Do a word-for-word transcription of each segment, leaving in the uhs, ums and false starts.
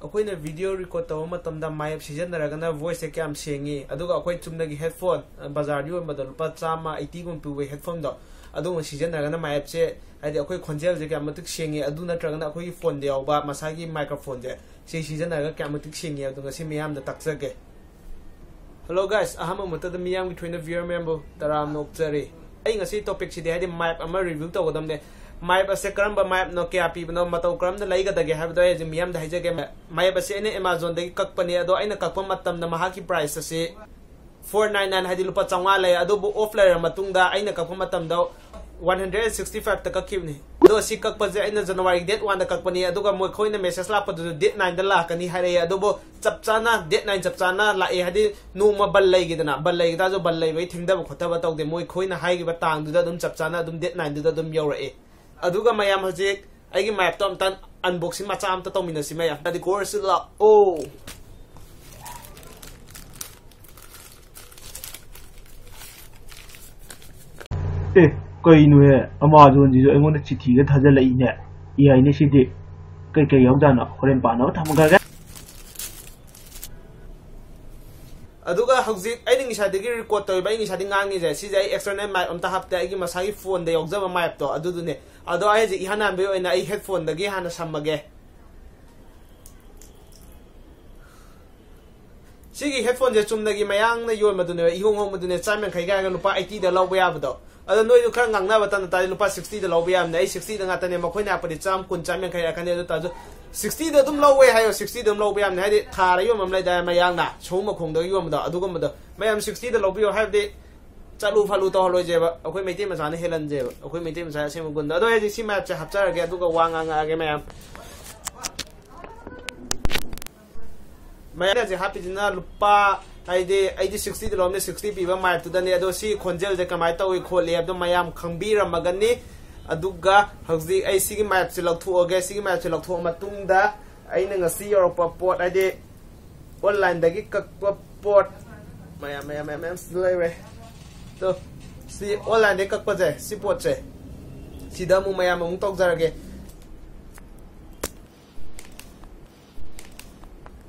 ꯑꯩꯈꯣꯏꯅ video record ꯇꯧꯕ ꯃꯇꯝꯗ mic ꯁꯤꯖꯤꯟꯅꯔꯒꯅ voice ꯁꯦ ꯀꯌꯥꯝ ꯁꯦꯡꯉꯤ, ꯑꯗꯨꯒ ꯑꯩꯈꯣꯏ ꯆꯨꯝꯅꯒꯤ headphone, ꯑ, ꯕꯖꯥꯔꯗ ꯌꯣꯟꯕꯗꯣ ꯂꯨꯄꯥ ꯆꯥꯝꯃ, eighty ꯒꯨꯝꯕ ꯄꯤꯕ headphone ꯗꯣ, ꯑꯗꯨꯒꯨꯝꯕ ꯁꯤꯖꯤꯟꯅꯔꯒꯅ mic ꯁꯦ, ꯍꯥꯏꯗꯤ ꯑꯩꯈꯣꯏ ꯈꯣꯟꯖꯦꯜꯁꯦ ꯀꯌꯥꯝ ꯃꯇꯤꯛ ꯁꯦꯡꯉꯤ, ꯑꯗꯨ ꯅꯠꯇ꯭ꯔꯒꯅ ꯑꯩꯈꯣꯏꯒꯤ phone ꯗ ꯌꯥꯎꯕ ꯃꯁꯥꯒꯤ microphone ꯁꯦ, ꯁꯤ ꯁꯤꯖꯤꯟꯅꯔꯒ ꯀꯌꯥꯝ ꯃꯇꯤꯛ ꯁꯦꯡꯉꯤ ꯍꯥꯏꯕꯗꯣ ꯉꯁꯤ ꯃꯤꯌꯥꯝꯗ ꯇꯥꯛꯆꯒꯦ꯫ Hello guys, ꯑꯍꯥꯟꯕ ꯃꯛꯇꯗ ꯃꯤꯌꯥꯝꯒꯤ ꯊꯣꯏꯅ viewer ꯃꯌꯥꯝꯕꯨ ꯇꯔꯥꯝꯅ ꯑꯣꯛꯆꯔꯤ꯫ ꯑꯩ ꯉꯁꯤ topic ꯁꯤꯗꯤ, ꯍꯥꯏꯗꯤ mic ꯑꯃ review ꯇꯧꯒꯗꯕꯅꯦ꯫ Mic ꯑꯁꯦ ꯀꯔꯝꯕ mic ꯅꯣ, ꯀꯌꯥ ꯄꯤꯕꯅꯣ, ꯃꯇꯧ ꯀꯔꯝꯅ ꯂꯩꯒꯗꯒꯦ ꯍꯥꯏꯕꯗꯣ ꯑꯩ ꯍꯧꯖꯤꯛ ꯃꯤꯌꯥꯝꯗ ꯍꯥꯏꯖꯒꯦ꯫ Mic ꯑꯁꯦ ꯑꯩꯅ Amazon ꯗꯒꯤ ꯀꯛꯄꯅꯦ, ꯑꯗꯣ ꯑꯩꯅ ꯀꯛꯄ ꯃꯇꯝꯗ ꯃꯍꯥꯛꯀꯤ price ꯑꯁꯤ four nine nine, ꯍꯥꯏꯗꯤ ꯂꯨꯄꯥ ꯆꯥꯝꯃꯉꯥ ꯂꯩ, ꯑꯗꯨꯕꯨ off ꯂꯩꯔ ꯃꯇꯨꯡꯗ ꯑꯩꯅ ꯀꯛꯄ ꯃꯇꯝꯗ one hundred sixty five ꯇ ꯀꯛꯈꯤꯕꯅꯤ꯫ ꯑꯗꯣ ꯁꯤ ꯀꯛꯄꯁꯦ ꯑꯩꯅ January date one ꯗ ꯀꯛꯄꯅꯤ, ꯑꯗꯨꯒ ꯃꯈꯣꯏꯅ message ꯂꯥꯛꯄꯗꯨꯁꯨ date nine ꯗ ꯂꯥꯛꯀꯅꯤ ꯍꯥꯏꯔꯛꯑꯦ, ꯑꯗꯨꯕꯨ ꯆꯞ ꯆꯥꯅ date nine ꯆꯞ ꯆꯥꯅ ꯂꯥꯛꯑꯦ, ꯍꯥꯏꯗꯤ ꯅꯣꯡꯃ ꯕꯟ ꯂꯩꯈꯤꯗꯅ, ꯕꯟ ꯂꯩꯈꯤꯗꯥꯁꯨ ꯕꯟ ꯂꯩꯕꯒꯤ ꯊꯦꯡꯊꯕ ꯈꯣꯠꯊꯕ ꯇꯧꯗꯦ, ꯃꯣꯏ ꯈꯣꯏꯅ ꯍꯥꯏꯈꯤꯕ ꯇꯥꯡꯗꯨꯗ ꯑꯗꯨꯝ ꯆꯞ ꯆꯥꯅ ꯑꯗꯨꯝ date nine ꯗꯨꯗ ꯑꯗꯨꯝ ꯌꯧꯔꯛꯑꯦ꯫ ꯑꯗꯨꯒ ꯃꯌꯥꯝ ꯍꯧꯖꯤꯛ ꯑꯩꯒꯤ mic ꯇꯣ ꯑꯝꯇ unboxing ꯃꯆꯥ ꯑꯝꯇ ꯇꯧꯃꯤꯟꯅꯁꯤ ꯃꯌꯥꯝ, ꯍꯥꯏꯗꯤ course ꯂꯥꯛꯑꯣ꯫ ꯑꯦ, ꯀꯩꯅꯣꯍꯦ, Amazon ꯁꯤꯁꯨ ꯑꯩꯉꯣꯟꯗ ꯆꯤꯊꯤꯒ ꯊꯥꯖꯤꯜꯂꯛꯏꯅꯦ꯫ ꯌꯥꯏꯅꯦ ꯁꯤꯗꯤ꯫ ꯀꯩꯀꯩ ꯌꯥꯎꯖꯥꯠꯅꯣ? ꯍꯣꯔꯦꯟ ꯄꯥꯅꯕ ꯊꯝꯈ꯭ꯔꯒꯦ꯫ ꯑꯗꯨꯒ ꯍꯧꯖꯤꯛ ꯑꯩꯅ ꯉꯁꯥꯏꯗꯒꯤ record ꯇꯧꯔꯤꯕ, ꯑꯩ ꯉꯁꯥꯏꯗꯒꯤ ꯉꯥꯡꯉꯤꯁꯦ, ꯁꯤꯁꯦ ꯑꯩ external mic ꯑꯝꯇ ꯍꯥꯞꯇꯦ, ꯑꯩꯒꯤ ꯃꯁꯥꯒꯤ phone ꯗ ꯌꯥꯎꯖꯕ mic ꯇꯣ ꯑꯗꯨꯗꯨꯅꯦ꯫ ꯑꯗꯣ ꯑꯩ ꯍꯧꯖꯤꯛ ꯏꯍꯥꯟ ꯍꯥꯟꯕꯒꯤ ꯑꯣꯏꯅ ꯑꯩ headphone ꯗꯒꯤ ꯍꯥꯟꯅ ꯁꯝꯃꯒꯦ꯫ ꯁꯤꯒꯤ headphone ꯁꯦ ꯆꯨꯝꯅꯒꯤ ꯃꯌꯥꯡꯅ ꯌꯣꯟꯕꯗꯨꯅꯦꯕ, ꯏꯍꯣꯡ ꯍꯣꯡꯕꯗꯨꯅꯦ, ꯆꯥꯝ ꯌꯥꯡꯈꯩꯒ ꯍꯥꯏꯔꯒ ꯂꯨꯄꯥ eighty ꯗ ꯂꯧꯕ ꯌꯥꯕꯗꯣ꯫ ꯑꯗꯣ ꯅꯣꯏꯁꯨ ꯈꯔ ꯉꯥꯡꯅꯕ ꯇꯟ ꯇꯥꯔꯗꯤ ꯂꯨꯄꯥ sixty ꯗ ꯂꯧꯕ ꯌꯥꯕꯅꯦ꯫ ꯑꯩ sixty ꯗ ꯉꯥꯛꯇꯅꯦ, ꯃꯈꯣꯏꯅ ꯍꯥꯏꯔꯛꯄꯗꯤ ꯆꯥꯝ ꯀꯨꯟ, ꯆꯥꯝ ꯌꯥꯡꯈꯩ ꯍꯥꯏꯔꯛꯀꯅꯤ꯫ ꯑꯗꯨ ꯇꯥꯔꯁꯨ sixty ꯗ ꯑꯗꯨꯝ ꯂꯧꯋꯦ ꯍꯥꯏꯌꯣ, sixty ꯗ ꯑꯗꯨꯝ ꯂꯧꯕ ꯌꯥꯕꯅꯦ꯫ ꯍꯥꯏꯗꯤ ꯊꯥꯔ ꯌꯣꯟꯕ ꯑꯃ ꯂꯩꯗꯥꯏ, ꯃꯌꯥꯡꯅ ꯁꯣꯔꯨꯝ ꯃꯈꯣꯡꯗꯒ ꯌꯣꯟꯕꯗꯣ, ꯑꯗꯨꯒꯨꯝꯕꯗꯣ꯫ ꯃꯌꯥꯝ sixty ꯗ ꯂꯧꯕꯤꯌꯣ, ꯍꯥꯏꯕꯗꯤ ꯆꯠꯂꯨ ꯐꯠꯂꯨ ꯇꯧꯍꯜꯂꯣꯏꯁꯦꯕ, ꯑꯩꯈꯣꯏ ꯃꯩꯇꯩ ꯃꯆꯥꯅ ꯍꯦꯜꯍꯟꯁꯦꯕ, ꯑꯩꯈꯣꯏ ꯃꯩꯇꯩ ꯃꯆꯥ ꯑꯁꯦꯡꯕ ꯒꯨꯟꯗꯣ꯫ ꯑꯗꯣ ꯑꯩ ꯍꯧꯖꯤꯛ ꯁꯤ mic ꯁꯦ ꯍꯥꯞꯆꯔꯒꯦ, ꯑꯗꯨꯒ ꯋꯥ ꯉꯥꯡꯉꯛꯑꯒꯦ ꯃꯌꯥꯝ꯫ ꯃꯌꯥꯝꯅ ꯍꯧꯖꯤꯛ ꯍꯥꯞꯄꯤꯁꯤꯅ ꯂꯨꯄꯥ, ꯍꯥꯏꯗꯤ ꯑꯩꯗꯤ sixty ꯗ ꯂꯧꯔꯝꯅꯦ, sixty ꯄꯤꯕ mic ꯇꯨꯗꯅꯦ꯫ ꯑꯗꯣ ꯁꯤ ꯈꯣꯟꯖꯦꯜꯁꯦ ꯀꯃꯥꯏꯅ ꯇꯧꯏ ꯈꯣꯠꯂꯤ ꯍꯥꯏꯕꯗꯣ ꯃꯌꯥꯝ ꯈꯪꯕꯤꯔꯝꯃꯒꯅꯤ꯫ ꯑꯗꯨꯒ ꯍꯧꯖꯤꯛ ꯑꯩ ꯁꯤꯒꯤ mic ꯁꯦ ꯂꯧꯊꯣꯛꯑꯒꯦ꯫ ꯁꯤꯒꯤ mic ꯁꯦ ꯂꯧꯊꯣꯛꯑ ꯃꯇꯨꯡꯗ ꯑꯩꯅ ꯉꯁꯤ ꯌꯧꯔꯛꯄ ꯄꯣꯠ, ꯍꯥꯏꯗꯤ online ꯗꯒꯤ ꯀꯛꯄ ꯄꯣꯠ ꯃꯌꯥꯝ, ꯃꯌꯥꯝ, ꯃꯌꯥꯝ, ꯃꯌꯥꯝ ꯂꯩꯔꯦ꯫ ꯑꯗꯣ ꯁꯤ online ꯗꯒꯤ ꯀꯛꯄꯁꯦ, ꯁꯤ ꯄꯣꯠꯁꯦ, ꯁꯤꯗ ꯑꯃꯨꯛ ꯃꯌꯥꯝ ꯑꯃꯨꯛ ꯇꯧꯖꯔꯒꯦ꯫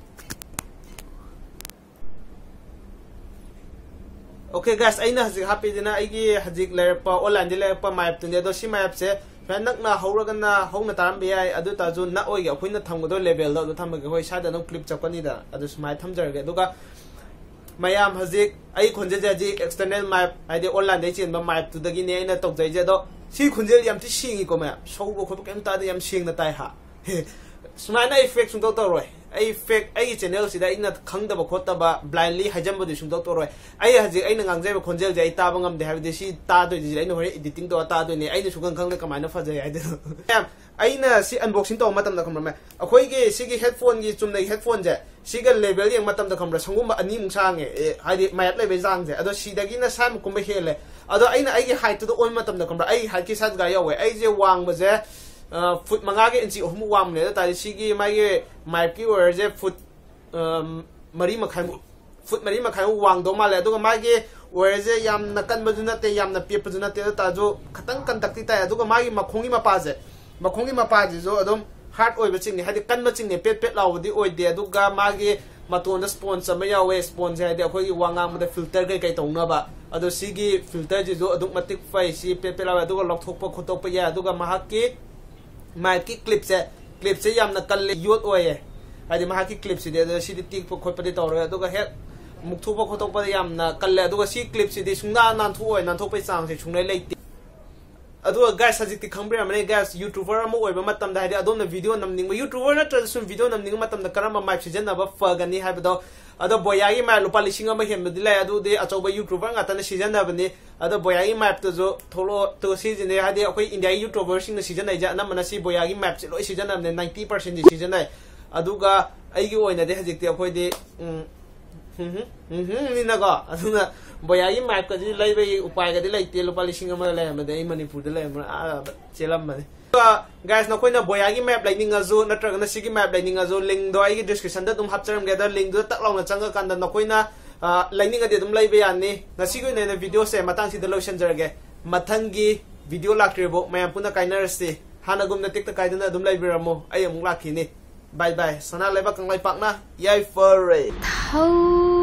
Okay guys, ꯑꯩꯅ ꯍꯧꯖꯤꯛ ꯍꯥꯞꯄꯤꯁꯤꯅ ꯑꯩꯒꯤ ꯍꯧꯖꯤꯛ ꯂꯩꯔꯛꯄ, online ꯗꯒꯤ ꯂꯩꯔꯛꯄ map ꯇꯨꯅꯦ꯫ ꯑꯗꯣ ꯁꯤ map ꯁꯦ ꯈꯔ ꯅꯛꯅ ꯍꯧꯔꯒꯅ ꯍꯧꯅ ꯇꯥꯔꯝꯕ ꯌꯥꯏ, ꯑꯗꯨ ꯑꯣꯏꯇꯥꯔꯁꯨ ꯅꯛꯑꯣꯏꯒꯦ, ꯑꯩꯈꯣꯏꯅ ꯊꯝꯒꯗꯧꯕ level ꯗꯣ ꯑꯗꯨ ꯊꯝꯃꯒꯦ꯫ ꯍꯣꯏ, ꯁ꯭ꯋꯥꯏꯗ ꯑꯗꯨꯝ clip ꯆꯠꯄꯅꯤꯗ, ꯑꯗꯨ ꯁꯨꯃꯥꯏꯅ ꯊꯝꯖꯔꯒꯦ꯫ ꯑꯗꯨꯒ ꯃꯌꯥꯝ, ꯍꯧꯖꯤꯛ ꯑꯩ ꯈꯣꯟꯖꯦꯜꯁꯦ ꯍꯧꯖꯤꯛ external map, ꯍꯥꯏꯗꯤ online ꯗꯒꯤ ꯆꯦꯟꯕ map ꯇꯨꯗꯒꯤꯅꯦ ꯑꯩꯅ ꯇꯧꯖꯩꯁꯦ꯫ ꯑꯗꯣ ꯁꯤ ꯈꯣꯟꯖꯦꯜ ꯌꯥꯝ ꯊꯤ ꯁꯦꯡꯉꯤꯀꯣ ꯃꯌꯥꯝ, ꯁꯧꯕ ꯈꯣꯠꯄ ꯀꯩꯝ ꯇꯥꯗꯦ, ꯌꯥꯝ ꯁꯦꯡꯅ ꯇꯥꯏ ꯍꯥ꯫ ꯁꯨꯃꯥꯏꯅ ꯑꯩ fake ꯁꯨꯡꯇꯧ ꯇꯧꯔꯣꯏ꯫ ꯑꯩ fake, ꯑꯩꯒꯤ channel ꯁꯤꯗ ꯑꯩꯅ ꯈꯪꯗꯕ ꯈꯣꯠꯇꯕ blindly ꯍꯥꯏꯖꯟꯕꯗꯤ ꯁꯨꯡꯇꯧ ꯇꯧꯔꯣꯏ꯫ ꯑꯩ ꯍꯧꯖꯤꯛ ꯑꯩꯅ ꯉꯥꯡꯖꯔꯤꯕ ꯈꯣꯟꯖꯦꯜꯁꯦ ꯑꯩ ꯇꯥꯕ ꯉꯝꯗꯦ, ꯍꯥꯏꯕꯗꯤ ꯁꯤ ꯇꯥꯗꯣꯏꯁꯤꯗꯤ ꯑꯩꯅ ꯍꯣꯔꯦꯟ editing ꯇꯧꯔ ꯇꯥꯗꯣꯏꯅꯦ, ꯑꯩꯅ ꯁꯨꯡꯈꯪ ꯈꯪꯗꯦ ꯀꯃꯥꯏꯅ ꯐꯖꯩ ꯍꯥꯏꯗꯣꯏꯅꯣ꯫ ꯃꯌꯥꯝ, ꯑꯩꯅ ꯁꯤ unboxing ꯇꯧꯕ ꯃꯇꯝꯗ ꯈꯪꯕ꯭ꯔꯥ ꯃꯌꯥꯝ, ꯑꯩꯈꯣꯏꯒꯤ ꯁꯤꯒꯤ headphone ꯒꯤ ꯆꯨꯝꯅꯒꯤ headphone ꯁꯦ, ꯁꯤꯒ level ꯌꯦꯡꯕ ꯃꯇꯝꯗ ꯈꯪꯕ꯭ꯔꯥ, ꯁꯪꯒꯨꯝꯕ ꯑꯅꯤꯃꯨꯛ ꯁꯥꯡꯉꯦ, ꯑꯦ, ꯍꯥꯏꯗꯤ ꯃꯌꯥꯞ ꯂꯩꯕꯒꯤ ꯆꯥꯡꯁꯦ꯫ ꯑꯗꯣ ꯁꯤꯗꯒꯤꯅ ꯁ꯭ꯋꯥꯏꯃꯨꯛꯀꯨꯝꯕ ꯍꯦꯜꯂꯦ꯫ ꯑꯗꯣ ꯑꯩꯅ ꯑꯩꯒꯤ height ꯇꯨꯗ ꯑꯣꯟꯕ ꯃꯇꯝꯗ ꯈꯪꯕ꯭ꯔꯥ, ꯑꯩꯒꯤ height ꯀꯤ size ꯒ ꯌꯧꯋꯦ꯫ ꯑꯩꯁꯦ ꯋꯥꯡꯕꯁꯦ, ꯑ, ꯐꯨꯠ ꯃꯉꯥꯒ ꯏꯟꯆꯤ ꯑꯍꯨꯝꯃꯨꯛ ꯋꯥꯡꯕꯅꯦ꯫ ꯑꯗꯨ ꯇꯥꯔꯗꯤ ꯁꯤꯒꯤ ꯃꯥꯒꯤ ꯃꯌꯥꯞꯀꯤ wire ꯁꯦ ꯐꯨꯠ, ꯑ, ꯃꯔꯤ ꯃꯈꯥꯏꯃꯨꯛ, ꯐꯨꯠ ꯃꯔꯤ ꯃꯈꯥꯏꯃꯨꯛ ꯋꯥꯡꯗꯧ ꯃꯥꯜꯂꯦ꯫ ꯑꯗꯨꯒ ꯃꯥꯒꯤ wire ꯁꯦ ꯌꯥꯝꯅ ꯀꯟꯕꯁꯨ ꯅꯠꯇꯦ, ꯌꯥꯝꯅ ꯄꯦꯠꯄꯁꯨ ꯅꯠꯇꯦ, ꯑꯗꯨ ꯇꯥꯔꯁꯨ ꯈꯤꯇꯪ ꯀꯟꯇꯛꯇꯤ ꯇꯥꯏ꯫ ꯑꯗꯨꯒ ꯃꯥꯒꯤ ꯃꯈꯣꯡꯒꯤ ꯃꯄꯥꯁꯦ, ꯃꯈꯣꯡꯒꯤ ꯃꯄꯥꯁꯤꯁꯨ ꯑꯗꯨꯝ hard ꯑꯣꯏꯕ ꯆꯤꯡꯉꯦ, ꯍꯥꯏꯗꯤ ꯀꯟꯕ ꯆꯤꯡꯉꯦ, ꯄꯦꯠ ꯄꯦꯠ ꯂꯥꯎꯕꯗꯤ ꯑꯣꯏꯗꯦ꯫ ꯑꯗꯨꯒ ꯃꯥꯒꯤ ꯃꯇꯣꯟꯗ sponge ꯑꯃ ꯌꯥꯎꯋꯦ꯫ Sponge ꯁꯦ ꯍꯥꯏꯗꯤ ꯑꯩꯈꯣꯏꯒꯤ ꯋꯥ ꯉꯥꯡꯕꯗ filter ꯀꯩꯀꯩ ꯇꯧꯅꯕ꯫ ꯑꯗꯣ ꯁꯤꯒꯤ filter ꯁꯤꯁꯨ ꯑꯗꯨꯛ ꯃꯇꯤꯛ ꯐꯩ, ꯁꯤ ꯄꯦꯠ ꯄꯦꯠ ꯂꯥꯎꯋꯦ꯫ ꯑꯗꯨꯒ ꯂꯧꯊꯣꯛꯄ ꯈꯣꯠꯇꯣꯛꯄ ꯌꯥꯏ꯫ ꯑꯗꯨꯒ ꯃꯍꯥꯛꯀꯤ ꯃꯌꯥꯞꯀꯤ clip ꯁꯦ, clip ꯁꯦ ꯌꯥꯝꯅ ꯀꯜꯂꯦ, ꯌꯣꯠ ꯑꯣꯏꯌꯦ, ꯍꯥꯏꯗꯤ ꯃꯍꯥꯛꯀꯤ clip ꯁꯤꯗꯤ꯫ ꯑꯗꯣ ꯁꯤꯗꯤ ꯇꯦꯛꯄ ꯈꯣꯠꯄꯗꯤ ꯇꯧꯔꯣꯏ꯫ ꯑꯗꯨꯒ ꯍꯦꯛ ꯃꯨꯛꯊꯣꯛꯄ ꯈꯣꯠꯇꯣꯛꯄꯗ ꯌꯥꯝꯅ ꯀꯜꯂꯦ꯫ ꯑꯗꯨꯒ ꯁꯤ clip ꯁꯤꯗꯤ ꯁꯨꯡꯅꯥ ꯅꯥꯟꯊꯣꯛꯑꯣꯏ, ꯅꯥꯟꯊꯣꯛꯄꯒꯤ ꯆꯥꯡꯁꯦ ꯁꯨꯡꯂꯩ ꯂꯩꯇꯦ꯫ ꯑꯗꯨꯒ guys, ꯍꯧꯖꯤꯛꯇꯤ ꯈꯪꯕꯤꯔꯝꯃꯅꯤ guys, YouTuber ꯑꯃ ꯑꯣꯏꯕ ꯃꯇꯝꯗ, ꯍꯥꯏꯗꯤ ꯑꯗꯣꯝꯅ video ꯅꯝꯅꯤꯡꯕ, YouTuber ꯅꯠꯇ꯭ꯔꯁꯨ ꯁꯨꯝ video ꯅꯝꯅꯤꯡꯕ ꯃꯇꯝꯗ ꯀꯔꯝꯕ ꯃꯌꯥꯞ ꯁꯤꯖꯤꯟꯅꯕ ꯐꯒꯅꯤ ꯍꯥꯏꯕꯗꯣ꯫ ꯑꯗꯣ ꯕꯣꯌꯥꯒꯤ ꯃꯌꯥꯞ ꯂꯨꯄꯥ ꯂꯤꯁꯤꯡ ꯑꯃ ꯍꯦꯟꯕꯗꯤ ꯂꯩ, ꯑꯗꯨꯗꯤ ꯑꯆꯧꯕ YouTuber ꯉꯥꯛꯇꯅ ꯁꯤꯖꯤꯟꯅꯕꯅꯤ꯫ ꯑꯗꯣ ꯕꯣꯌꯥꯒꯤ ꯃꯌꯥꯞꯇꯨꯁꯨ ꯊꯣꯛꯂꯛꯑꯣ, ꯇꯨ ꯁꯤꯁꯤꯅꯦ, ꯍꯥꯏꯗꯤ ꯑꯩꯈꯣꯏ India ꯒꯤ YouTuber ꯁꯤꯡꯅ ꯁꯤꯖꯤꯟꯅꯩꯁꯦ ꯑꯅꯝꯕꯅ ꯁꯤ ꯕꯣꯌꯥꯒꯤ ꯃꯌꯥꯞꯁꯦ ꯂꯣꯏ ꯁꯤꯖꯤꯟꯅꯕꯅꯦ, ninety percent ꯗꯤ ꯁꯤꯖꯤꯟꯅꯩ꯫ ꯑꯗꯨꯒ ꯑꯩꯒꯤ ꯑꯣꯏꯅꯗꯤ ꯍꯧꯖꯤꯛꯇꯤ ꯑꯩꯈꯣꯏꯗꯤ, ꯎꯝ, ꯍꯝ, ꯍꯝ, ꯍꯝ, ꯅꯤꯅꯀꯣ, ꯑꯗꯨꯅ ꯕꯣꯌꯥꯒꯤ ꯃꯌꯥꯞꯀꯗꯤ ꯂꯩꯕꯒꯤ ꯎꯄꯥꯏꯒꯗꯤ ꯂꯩꯇꯦ꯫ ꯂꯨꯄꯥ ꯂꯤꯁꯤꯡ ꯑꯃꯒ ꯂꯩꯔꯝꯕꯗꯤ ꯑꯩ ꯃꯅꯤꯄꯨꯔꯗ ꯂꯩꯔꯝꯃꯔꯣꯏ, ꯑꯥ ꯆꯦꯜꯂꯝꯃꯅꯤ꯫ ꯑꯗꯨꯒ guys, ꯅꯈꯣꯏꯅ ꯕꯣꯌꯥꯒꯤ ꯃꯌꯥꯞ ꯂꯩꯅꯤꯡꯉꯁꯨ ꯅꯠꯇ꯭ꯔꯒꯅ ꯁꯤꯒꯤ ꯃꯌꯥꯞ ꯂꯩꯅꯤꯡꯉꯁꯨ, link ꯗꯣ ꯑꯩꯒꯤ description ꯗ ꯑꯗꯨꯝ ꯍꯥꯞꯆꯔꯝꯒꯦ꯫ ꯑꯗ link ꯗꯨꯗ ꯇꯛ ꯂꯥꯎꯅ ꯆꯪꯉꯀꯥꯟꯗ ꯅꯈꯣꯏꯅ, ꯑ, ꯂꯩꯅꯤꯡꯉꯗꯤ ꯑꯗꯨꯝ ꯂꯩꯕ ꯌꯥꯅꯤ꯫ ꯉꯁꯤꯒꯤ ꯑꯣꯏꯅ ꯑꯩꯅ video ꯁꯦ ꯃꯇꯥꯡꯁꯤꯗ ꯂꯣꯏꯁꯤꯟꯖꯔꯒꯦ꯫ ꯃꯊꯪꯒꯤ video ꯂꯥꯛꯇ꯭ꯔꯤꯕꯣ ꯃꯌꯥꯝ ꯄꯨꯟꯅ ꯀꯥꯏꯅꯔꯁꯤ꯫ ꯍꯥꯟꯅꯒꯨꯝꯅ ꯇꯦꯛꯇ ꯀꯥꯏꯗꯅ ꯑꯗꯨꯝ ꯂꯩꯕꯤꯔꯝꯃꯣ, ꯑꯩ ꯑꯃꯨꯛ ꯂꯥꯛꯈꯤꯅꯤ꯫ Bye bye꯫ ꯁꯅꯥ ꯂꯩꯕꯥꯛ ꯀꯪꯂꯩꯄꯥꯛꯅ ꯌꯥꯏꯐꯔꯦ꯫ ꯊꯧ